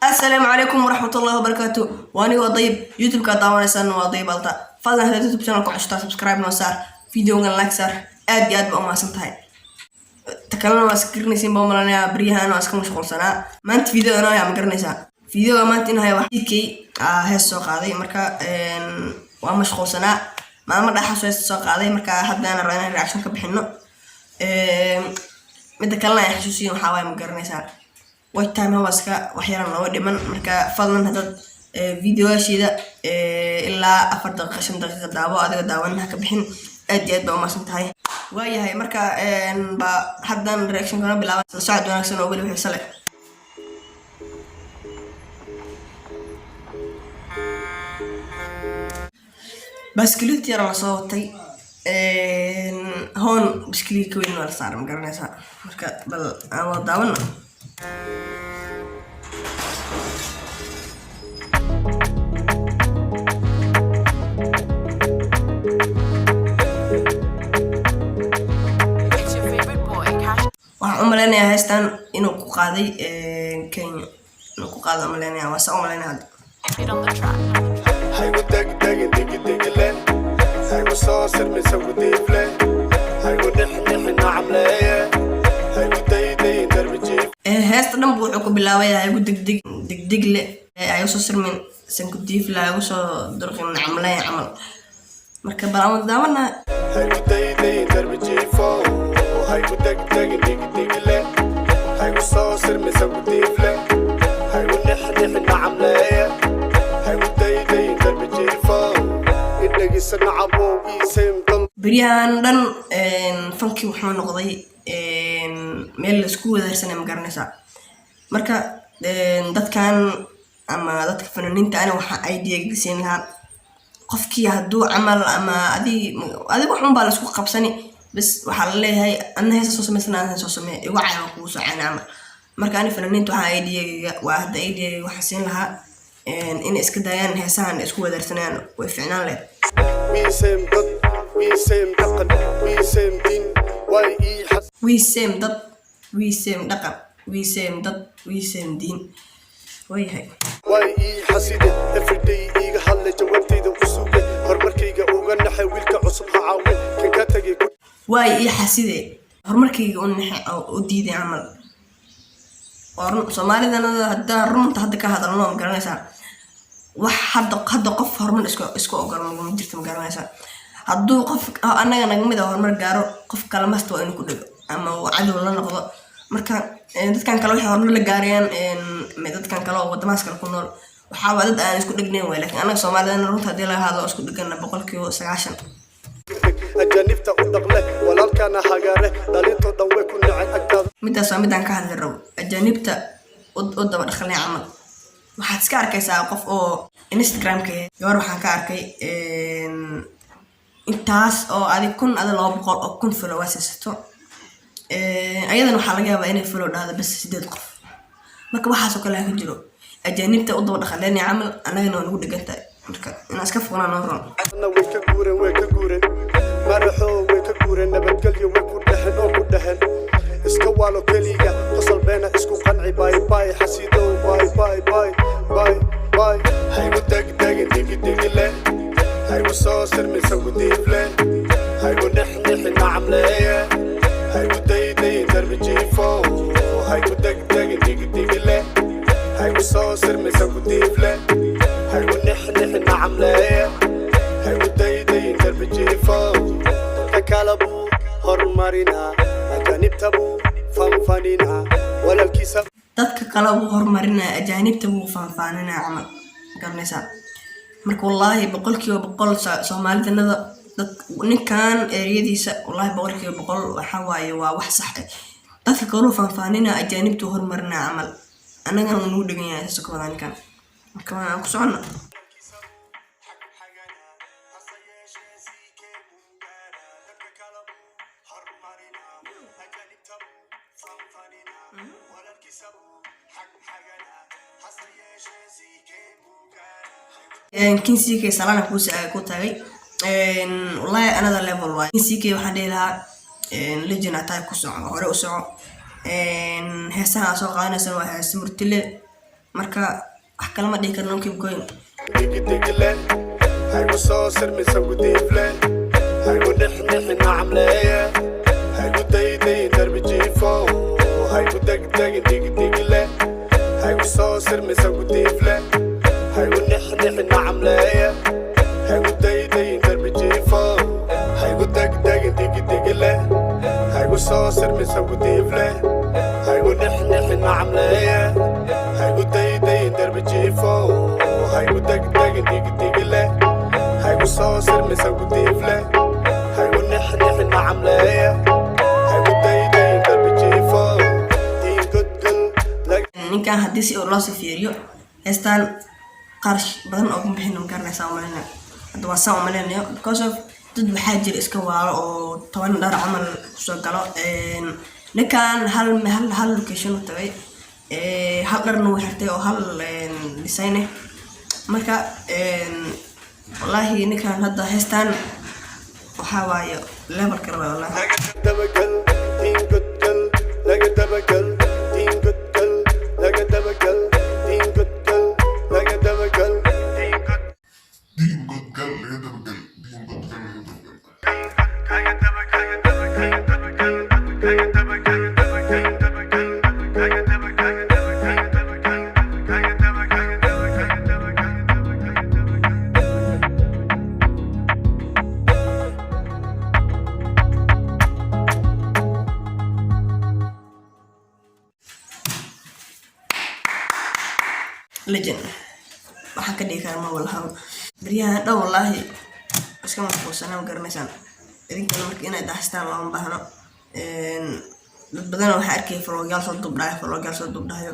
Asalaamu calaykum waraxmatullahi wabarakaatu. Waa anigoo Dayib. YouTube-ka daawanaysaan waa Dayib Alta. Fadlan hadaad YouTube channel ku cusubtaa, subscribe noo saar, videogan like saar. Aad iyo aad ba umahadsan tahay. Ta kalena waa iska garanaysiin baa umalanayaa, baryahan waa iska mashquulsanaa. Maanta video inoo hayaa ma garanaysaa? Videoga maanta in haya wax DK aa hees soo qaaday. Marka waa mashquulsanaa, maalmo dhaxaas hees soo qaaday. Marka haddana rabaa inaan reaction ka bixino. Midda kalena ay xasuusiyin waxaa waaye, ma garanaysaa, watch time hourska wax yaran nooga dhiman. Marka fadlan haddaad videoyaasheeda ilaa 4 daqiiqa, 5 daqiiqa daawo, adiga daawanin ha ka bixin. Aad iyo aad baa umahadsan tahay. Waayahay, marka ba haddan reaction kana bilaaban. Soo socod wanaagsan oo weliba xiise leh. Baaskiliit yara lasoo watay, hoon biskiliit ka weyn waa la saaray, ma garanaysaa? Marka bal aan wada daawano. It's your favorite boy, Cash. Waxaan u maleynayaa heestan inuu ku qaaday Kenya, inuu ku qaado umaleynaya, waa saa u maleynaya hadda. It on the track. Haygu degdegin, digiddigile, haygu soo sirmisa gudiifle, haygu nixnixi nacamleeye, haygu daydayin darbi jiif. Heesta dhan bu wuxuu ku bilaabay haygu degdeg degdegle, haygu soo sirmin sankudiifle, haygu soo durqin nacamleey camal. Marka bal aan wada daawana. Haygu daydayin darbi jiifo, haygu degdegin, digiddigile, haygu soo sirmisa gudiifle, haygu nixnixi nacamleeye, haygu daydayin darbi jiifo, idhegisa nacabo wiiseen dam. Beryahan dhan fankii wuxuu noqday meel laisku wadaarsanay, ma garanaysaa? Marka dadkan ama dadka fanaaniinta ani waxaa idea gasiin lahaa, qofkii hadduu camal ama adig wax unbaa laisku qabsani bas, waxaa la leeyahay anna heesa soo samaysana, anna soo sameeya, igu cay waa kugu soo cayna camal. Marka ani fanaaniinta waxaa ideagayga waa hadda ideagayga waxaa siin lahaa inay iska daayaan heesahan isku wadaarsanayaan, way ficnaan lahayd. Wiiseen dad, wiiseen dhaqan, wiiseen diin, way ii xas. We same dad, we same dhaqan, we same dad, we same diin, waayahay. Way ii xaside, everyday iiga hadlay, jawaabtayda u sugay, horumarkayga uga naxay, wiilka cusub ha caawin kan ka tagay ku. Waay ii xaside, horumarkayga u naxe oo u diiday camal. Waa run, Soomaalidana haddaan runta hadda ka hadalno, ma garanaysaa, wax hadda qof horumar isku ogol ma jirto, ma garanaysaa? Hadduu qof annaga naga mid a horumar gaaro, qof kale masta waa inuu ku dhego ama uu cadow la noqdo. Marka dadkan kale waxay horumar la gaarayaan, dadkan kale oo wadamahaas kale ku nool, waxaa waa dad aan isku dhegnayn waay. Laakiin annaga Soomaalidana runta haddii laga hadlo, isku dhegana 90%. Ajaanibta u dhaqle, walaalkana hagaare, dhalintoo dhan way ku nacay agtaada. Midaas waa midaan ka hadli rabo, ajaanibta u daba dhaqanay camal. Waxaad iska arkaysaa qof oo Instagramka gabar waxaan ka arkay intaas oo adi kun, adi 200,000 follow waa haysato. Ayadana waxaa laga yaabaa inay follow dhahdo bas sideed qof. Marka waxaasoo kale ka jiro, ajaanibta u daba dhaqaleynaya camal, annagana waa nagu dhegan tahay. Marka inaan iska fognaa noo roon. Way ka guureen, way ka guureen madaxoo, way ka guureen nabadgelyo, way ku dhexeen oo ku dhexeen iska waalo keliga, qosol beena isku qanci. Bye bye xasiidow, bye bye, bye bye bye. Haygu degdegin, digiddigile, haygu soo sirmisa gudiifle, haygu nixnixi nacamleeye, haygu daydayin darbi jiifo, haygu degdegin, digiddigile, haygu soo sirmisa gudiifle, haygu nixnixi nacamleeye, haygu daydayin darbi jiifo. Dadka kale buu horumarinaa, ajaanibta buu fanfaninaa, walaalkiisa. Dadka kale buu horumarinaya, ajaanibta buu faanfaaninaya camal, garanaysaa? Marka wallaahi 100% Soomaalidanada dad ninkan ereyadiisa wallaahi 100% waxa waaye waa wax sax ah. Dadka kaluu faanfaaninaya, ajaanibtuu horumarinaya camal, annagana wuu nagu dhegan yahay. Saas ka wadaa ninkan. Marka waan ku soconna. Hase yeeshee CK buu gaaraa, dadka kale buu horumarinaa, ajaanibta buu fanfaninaa, walaalkiisa buu xagxaganaa, hase yeeshee CK buu gaaraa. King CK salana ku tagay, wallahi another level waay. King CK waxaan dhihi lahaa legend ataa, ku soco, hore u soco. Heesaha aa soo qaadanaysa waa heese murtile. Marka wax kale ma dhihi karno, keep going. Digidigile, haygu soo sirmisan gudiifle, haygu nixnixi nacamleeye, haygu daydayin darbi jiifo, haygu degdegin. Digidigile, haygu soo sirmisan gudiifle, haygu nixnixi nacamleeye, haygu daydayin darbi jiifo, haygu degdegin. Digidigile, haygu soo sirmisan gudiifle, haygu nixnixi nacamleeye, haygu daydayin darbi jiifo, haygu degdegin. Digidigile, haygu soo sirmisan gudiifle, haygu nixnixi nacamleeye, haygu daydayin darbi jiifo, diingodgal. Ninkan haddii si loo sii fiiriyo, heestan qarash badan oo kuma bixin, ma garanaysaa, umaleyna. Hadda waa saan umaleynayo, because of dad waxaa jira iska waalo oo 10 dhar camal kusoo galo. Ninkan hal location u tagay, hal dharna wuu xirtay oo hal design ah. Marka wallaahi ninkan hadda heestan waxaa waaye level kale waay wallahi. Laga dabagal diingodgal, laga dabagal diingodgal, laga dabagal diingodgal, laga dabagal diingod Diingodgal, laga dabagal diingodgal, laga dabagal. Laga dabagal, laga dabagal, laga dabagal, laga dabagal, laga dabagal, laga dabagal, laga dabagal, laga dabagal. Legend, waxaan ka dhigi karaa ma walaha. Baryahan dhan wallaahi iska mashquulsanaa, ma garanaysaan idinkana. Marka inaad daxstaan looma baahno. Dad badan waxaa arkaya vlogyaal soo dubdhayo, vlogyaal soo dubdhayo.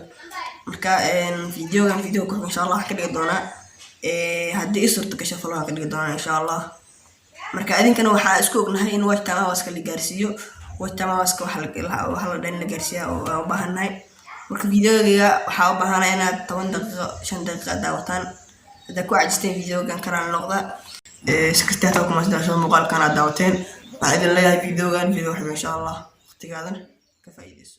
Marka videogan video ku insha Allah waxaan ka dhigi doonaa, haddii ii suurto gasho, vlog ka dhigi doonaa insha Allah. Marka idinkana waxaa isku ognahay in watch time hourska la gaarsiiyo. Watch time hourska waxa la dhan la gaarsiiyaa oo aan u baahannahay. Marka videoga waxaa u baahanahay inaad 10 daqiiqo, 5 daqiiqo aad daawataan. Haddaad ku cajisteen videogan, karaan noqda. Si kasta hataa kuma soo muuqaalkan aad daawateen, waxaan idin leeyahay videogan video xiga insha Allah. Waqtigaadan ka faa'iidayso.